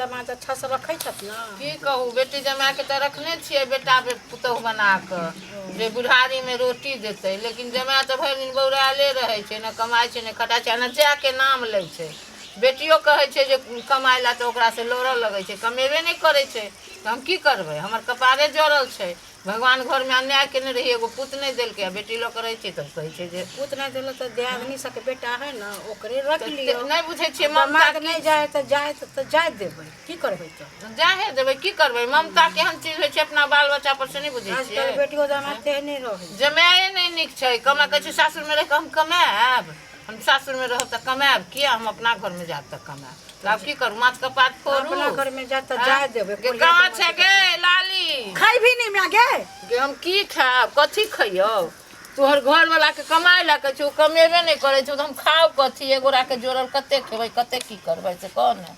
दमाद अच्छा से रखै छथि ने? की कहू, बेटी जमायके तऽ रखने छियै बेटा पुतोहु बना कऽ जे बुढ़ारीमे रोटी देतै, लेकिन जमाय तऽ भरि दिन बौरायले रहै छै, ने कमाइ छै ने खटाइ छै, आ ने जायके नाम लै छै। बेटियो कहै छै जे कमाइ लए, तऽ ओकरासँ लड़ऽ लगै छै, कमेबे नहि करै छै तऽ हम की करबै? हमर कपारे जड़ल छै। भगवान घरमे अन्याय केने रही, एगो पूत नहि देलकै आ बेटी लऽ कऽ रहै छियै तब कहै छै जे पूत नहि देलक तऽ दियादनी सबके बेटा है ने, ओकरे रख लियौ। नहि बुझै छियै ममता दमाद नहि जाय तऽ जाय तऽ जाय देबै, की करबै तऽ? जाहे देबै, की करबै? ममता केहन चीज होइ छै अपना बाल बच्चा पर से नहि बुझै आजकल छियै? बेटियो दमाद तेहने रहै। जमाए नहि नीक छै। कमा कहै छै सासुरमे रहि कऽ हम कमायब, हम सासुरमे रहब तऽ कमायब किया? हम अपना घरमे जायब तऽ कमायब। तऽ आब की करू? माछ कपार फोड़ू? अपना घरमे जाय तऽ जाय देबै। गे कहाँ छै गे लाली? खैबी नहि माय गे? गे हम की खायब, कथी खैयौ? तोहर घरवला के कमाय लए कहै छौ, ओ कमेबे नहि करै छौ तऽ हम खाउ कथी? एगोरा के जोड़ल कते खेबै, कते की करबै से कह ने।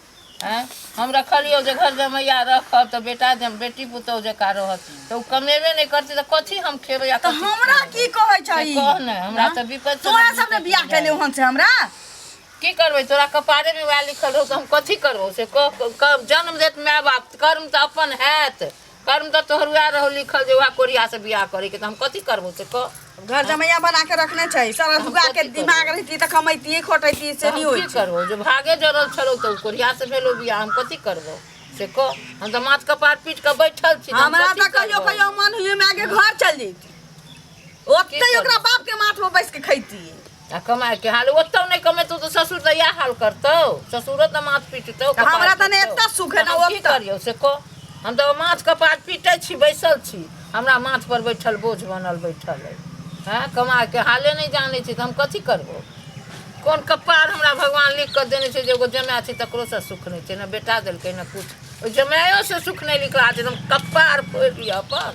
आँय, हम रखलियौ जे घर जमैया रखब तऽ बेटा जम बेटी पुतहु जकाँ रहत, तऽ ओ कमेबे नहि करतै तऽ कथी हम खेबै आ तऽ कथी हमरा खिएबै? की कहै से छही? कह ने, हमरा तऽ विपत्ति तोरा सब ने बियाह केले ओहन से हमरा की करबै? तोरा कपारे मे वएह लिखल रहौ तऽ हम कथी करबौ से कह। जन्म देत माय बाप, कर्म तऽ अपन हैत। कर्म तऽ तोहर वएह रहौ लिखल जे वएह कोरिया से बियाह करे के, तऽ हम कथी करबौ से कह। घर जमैया बना के रखने छै सारा हम दुआ के कथी दिमाग करबै? रहती तऽ कमैती खोटैती से तऽ नहि हम होइ की छै। करबौ जे भागे जरल छलौ तऽ ओ कोरिया से भेलौ बियाह, हम कथी करबौ से कह। हम तऽ माथ कपार पीट कऽ बैठल छी, तऽ हम हमरा कथी तऽ कहियो करबौ? कहियो मन हुए माय के घर चल जैती, की ओते ओकरा करबौ? बाप के माथ पर बैस के खैती। आ कमाए के हाल ओतौ नहि कमेतौ तऽ ससुर तऽ इएह हाल करतौ, ससुरो तऽ माथ पीटतौ। तऽ कपार हमरा तऽ नहि पीटतौ। एतऽ सुख है तऽ ना हम की ओतऽ। करियौ से कह। हम तऽ माथ कपार पीटै छी, बैसल छी, हमरा माथ पर बैठल बोझ बनल बैठल अइ। हँ, कमाए के हाले नहि जानै छी तऽ हम कथी करबौ? कोन कपार हमरा भगवान लिख कऽ देने छै जे एगो जमाए छै तकरोसँ सुख नहि छै, ने बेटा देलकै ने किछु, ओहि जमायोसँ सुख नहि लिखला छै। तऽ हम कपार फोड़ि लिअ अपन,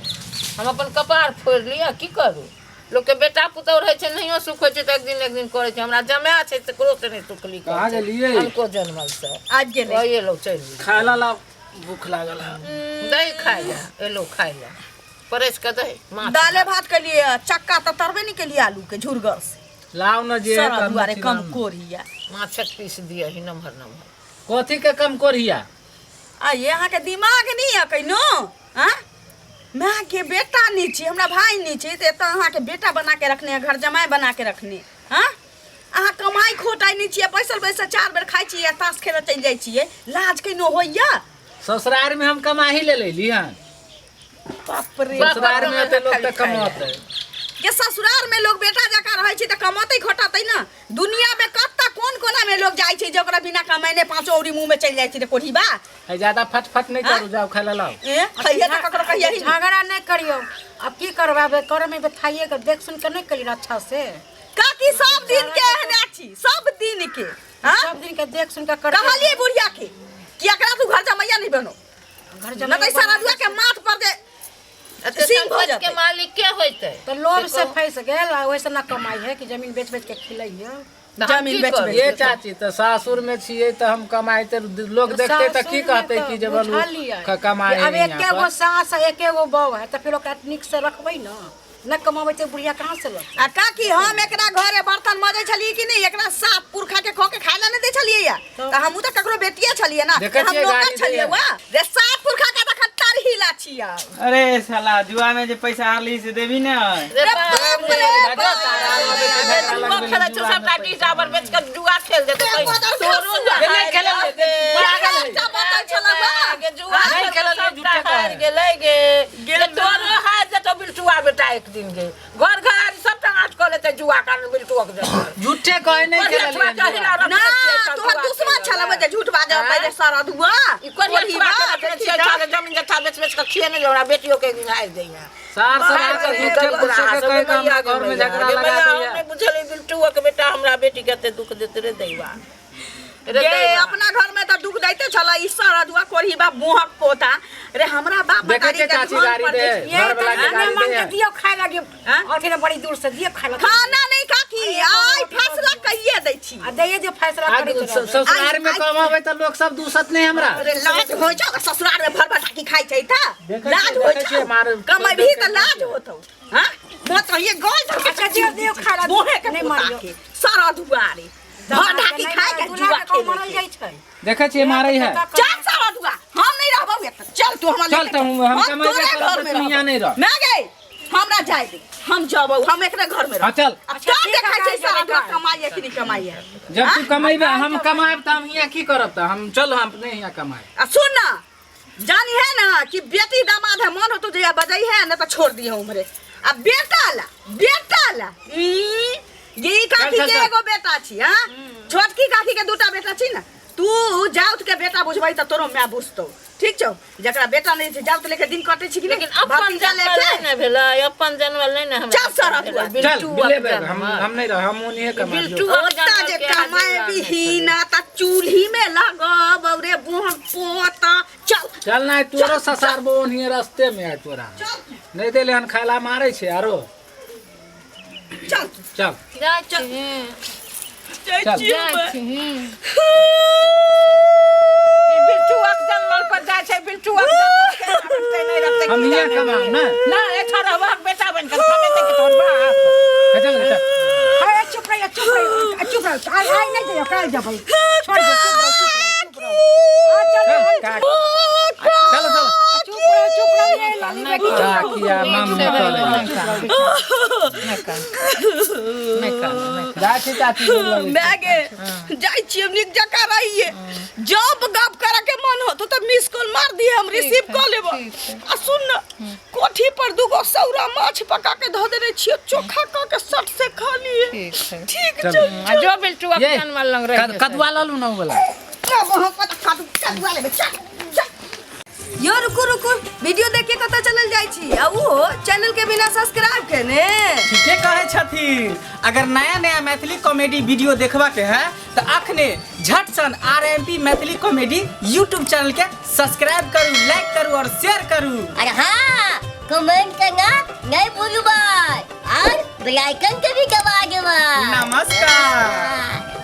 हम अपन कपार फोड़ि लिअ, की करू? लोकके बेटा पुतहु रहै छै, नहियो सुख होइ छै तऽ एक दिन एक दिन करै छै। हमरा जमाए छै तकरो से नहि सुख लिखल कहाँ छै। गेलियै? अनको जनमल से आबि गेलै। एलो, चलि गेलै। खाय ला ला, भूख लागल है। दही खाय लए एलो, खाय लए परसि कऽ दही माछ। दाले भात केलिए, चक्का तऽ तरबे नहि केलिए आलू के झुरगर से। लाउ न जे सारा कम दुआरे छी कम लाउ न। कोरिया। माछक पीस दिअ ही नमहर नमहर। कथी के कम कोरिया? आ ये अहाँके दिमाग नहि यऽ कहिनो? आँ, मायके बेटा नहि छी, हमरा भाय नहि छै तऽ एतऽ अहाँके बेटा बना के रखने है, घर जमाइ बना के रखने। आँ, अहाँ कमाइ खोटाइ नहि छियै, बैसल बैसल चारि बेर खाइ छियै आ ताश खेलऽ चलि जाइ छियै। लाज कहिनो होइया? ससुरार में हम कमाही ले लेली हन। बाप रे। बाप। ससुरार में होते लोग तऽ खाली खाइ कमौते। के ससुरार में लोग बेटा जकाँ रहै छै तऽ कमौतै खोटतै ने। दुनिया में कत्ता कोन कोना में लोग जाइ छै जे ओकरा बिना कमेने पाँचो औरी मुँह में चलि जाइ छै। रे कोढ़ीबा है, ज्यादा फटफट नहीं करू, जाओ खाय ला लाओ। ए खैहे तऽ ककरो कहियै ही नहि। झगड़ा नहि करियौ। आब की करबै? करमे थाइए के देख सुन के नहि करियौ अच्छा से। काकी सब दिन के एहने छी, सब दिन के। हाँ? सब दिन के देख सुन के करते। कहलियै बुढ़िया के कि एकरा तू घर जमैया नहीं बनो घर न जमाइ तऽ सारा दुआ के माथ पर जे एते सिंह भऽ संपत्ति के जेतै। मालिक के होइतै? तऽ लोभ से कहू। फँसि गेल आ ओहिसँ न कमाइ है कि जमीन बेच बेच के खिलैया। तऽ हम जमीन की बेच करू? बेच। ये चाची, तऽ सासुर में छियै तऽ हम कमाइते, लोग देखते तऽ की सासुरमे कहते तऽ कि जे बोलू बुझलियै कमाए कि अब है एके यहाँ गो पर। सास आ एके गो बहू है तऽ फेर ओकरा नीक से रखबै ने। न कमाबै छै बुढ़िया, कहाँ से लतै? आ काकी, हम एकरा घरे बर्तन मजै छलियै कि नहि? एकरा सात पुरखा के खो के खाय ला नहि दै छलियै या? तऽ हमहूँ तऽ ककरो बेटिये छलियै ना। देखै हम छियै नौकर गाड़ी छलियै दैया। वा रे, सात पुरखा के तखन तरहिला छियै। अरे साला, जुआ में जे पैसा हारली से देबी ने? रे बाप रे बाप, जुआ खेलै छौ, सबटा डीह डाबर बेच कऽ जुआ खेल देतौ। रे बदर तोरो खसुआ। नहि खेलल रे, पागल है। एकटा बतल छलौ वा। गे जुआ नहि खेल खेलल रे, सबटा झूठे कहै। हारि गेलै गे। गे तोरो हारि जेतौ बिल्टुआ बेटा एक दिन गे, घर घरारी सबटा आँच कऽ लेतै जुआ कारण बिल्टुआ के जगह। झूठे कहे, नहि कोरिया खेललियै छुआ के हन हिला जुआ। रखने ना छियै सब तोहर जुआ दुश्मन खेलऽ छलौ लए। जे झूठ बाजऽ पहिले सारा दुआ। ई कोरिया छुआ के रखने छियै, सारा जमीन जथा बेच बेच कऽ खिएने जे हमरा बेटियो के एक दिन हारि दैया। सार सब आके झूठे फूसे के कह के हमरा घर में झगड़ा लगा दैया। नहि बुझल बिल्टुआ के बेटा हमरा बेटी के एते दुख देते। रे दैवा रे गे दैवा। अपना घर में तऽ दुख दैते छल ई सारा दुआ कोढ़ी बाप मोहक पोता रे, हमरा बाप देखै मतारी छियै के चाची धन गाड़ी पर दे जे- ये घर वाला तऽ के खाना गाड़ी मांग दे के दियौ खाय लागी। हाँ? अथी बड़ी दूर से दियौ खाय लागी। खाना नहीं काकी, आइ फैसला कहिए दै छी। आ दैये दियौ फैसला आ करैत रहबै। ससुरार में कमाबै तऽ लोग सब दूसत नहीं हमरा। अरे लाज होइ छौ? ससुराल में भर भर की खाइ छै तऽ देखै लाज छियै, होइ देखै छौ? छियै, मार- कमेबही तऽ लाज होतौ। हाँ मत कहिए गल धर के। अच्छा, दियौ, दियौ खाय ला। मोहे के नहि पोता मारियौ। के सारा दुआरे भर ढाकी खाय के दूल्हा जुआ के कौन खेलै मारल छै। जाइ छै? देखै छियै मारै है। चल सारा दुआ। तू हमरा चल लेके तऽ हम कमेबे तोरे करब घर में तऽ तू हियाँ रहबौ। नहि रह। मैं गई हमरा जाय दे, हम जबौ, हम एकरे घर में हाँ रहब। चल। आ अच्छा, का ठीक है, देखै छै काल्हि साला जेबै तोरा काल्हि। कमाइए कि नहीं कमाइए। जब तू कमेबे हम कमाएब तऽ हम हियाँ की करब? तऽ हम चल, हम अपने हियाँ कमाएब। आ सुन ना, जानी है ना कि बेटी दामाद है, मन हो तो जया बजाई है ना तो छोड़ दिए उमरे। आ बेटा ला, बेटा ला ई ये काकी चल, के चल। एगो बेटा छी, हां छोटकी काकी के दूटा बेटा छी ना, तू जाउत के बेटा बुझबै त तोरो माय बुझतौ। ठीक छौ, जकरा बेटा नहीं छै जाउत लेके दिन कटै छै कि नहीं? लेकिन अपन भतीजा जनमल लेके नहि ने भेलै, अपन जनमल नहि ने हमरा चल सर, भेलै। चल, चल बिल्टू बिलेबे, अपन हम जनमल। हम नहीं रह, हम ओनिहे कमाएब। बिल्टू ओता जे कमाएबही ना त चूल्ही में लगब रे बोहन पोता। चल चल ना, तोरो ससारबो ओनिहे रास्ते में है तोरा। चल। नहीं देले हन खाला मारे छै आरो। चल चल। जाइ छी। चल। जाइ छी। ई बिल्टुआक जनमल पर जाइ छै, बिल्टुआक जनमल के रखतै नहि रखतै हम की हियाँ जाने। कमाएब ना। ना एठा रहबहक बेटा बनि कऽ कमेतै कि तोहर बाप? चल चल। अरे चुप रहियो, चुप रहियो, चुप रहो। आइ आइ नहीं जइयो, काल्हि जेबै। छोड़ दो, चुप रहो, चुप रहो, चुप रहो। हाँ चलो, चल काकी। चलो चलो। चुप रहो, चुप रहो, ये लाली बेटी, चुप रहो। काकी आ माम निकल। नहि कान, नहि कान, नहि कान। जाइ छी चाची गोर लगै छी। मैं गे जाइ छियै, नीक जकाँ रहिए। जब गप करे के मन होतो त मिस कॉल मार दिए, हम रिसीव कऽ लेब। आ सुन न, कोठी पर दूगो सौरा माछ पका के धऽ देने छियै, चोखा कऽ के सट से खा लिए। ठीक छै। ठीक चल। छै। आ जो बिल्टुआक ये, जनमल लग रहि कदुआ लऽ लू ना उ वाला। कदुआ लेबै, चल चल। यो रुकू रुकू, वीडियो देख के कतऽ चलल जाइ छी आ उहो चैनल के बिना सब्सक्राइब केने? ठीके कहै छथिन। अगर नया नया मैथिली कॉमेडी वीडियो देखबा के है तो अखने झट सन RMP Maithili comedy YouTube channel के सब्सक्राइब करू, लाइक करू और शेयर करू। और हाँ, कमेंट करना नहीं भूलू भाई, और बेल आइकन के भी दबा देबा। नमस्कार। हाँ।